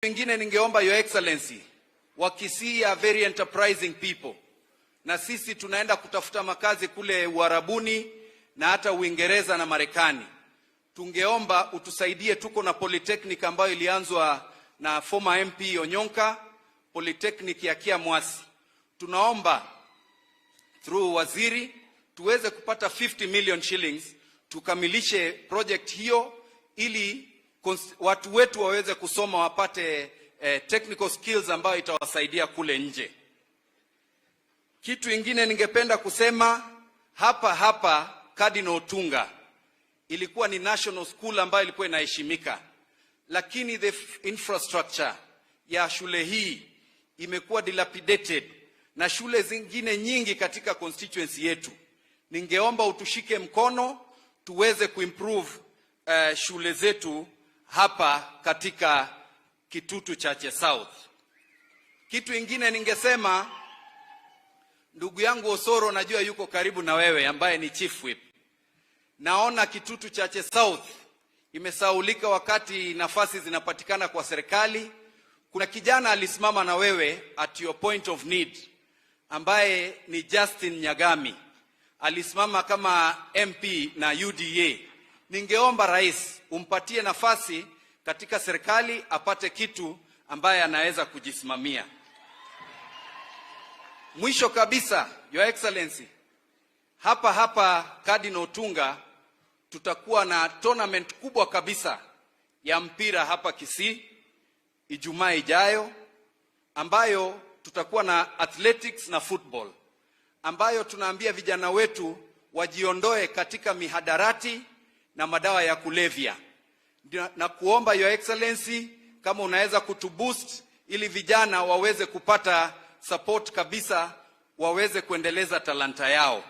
Pengine ningeomba, Your Excellency, Wakisii are very enterprising people, na sisi tunaenda kutafuta makazi kule Uarabuni na hata Uingereza na Marekani. Tungeomba utusaidie, tuko na polytechnic ambayo ilianzwa na former MP Onyonka, Polytechnic ya Kiamwasi. Tunaomba through waziri tuweze kupata 50 million shillings tukamilishe project hiyo ili watu wetu waweze kusoma, wapate technical skills ambayo itawasaidia kule nje. Kitu ingine ningependa kusema hapa hapa, Cardinal Otunga ilikuwa ni national school ambayo ilikuwa inaheshimika, lakini the infrastructure ya shule hii imekuwa dilapidated na shule zingine nyingi katika constituency yetu. Ningeomba utushike mkono tuweze kuimprove shule zetu hapa katika Kitutu Chache South. Kitu ingine ningesema, ndugu yangu Osoro, najua yuko karibu na wewe, ambaye ni chief whip. Naona Kitutu Chache South imesahaulika wakati nafasi zinapatikana kwa serikali. Kuna kijana alisimama na wewe at your point of need ambaye ni Justin Nyagami, alisimama kama MP na UDA. Ningeomba rais umpatie nafasi katika serikali apate kitu ambaye anaweza kujisimamia. Mwisho kabisa, Your Excellency, hapa hapa Cardinal Otunga tutakuwa na tournament kubwa kabisa ya mpira hapa Kisii Ijumaa ijayo, ambayo tutakuwa na athletics na football, ambayo tunaambia vijana wetu wajiondoe katika mihadarati na madawa ya kulevya, na kuomba, Your Excellency, kama unaweza kutuboost ili vijana waweze kupata support kabisa, waweze kuendeleza talanta yao.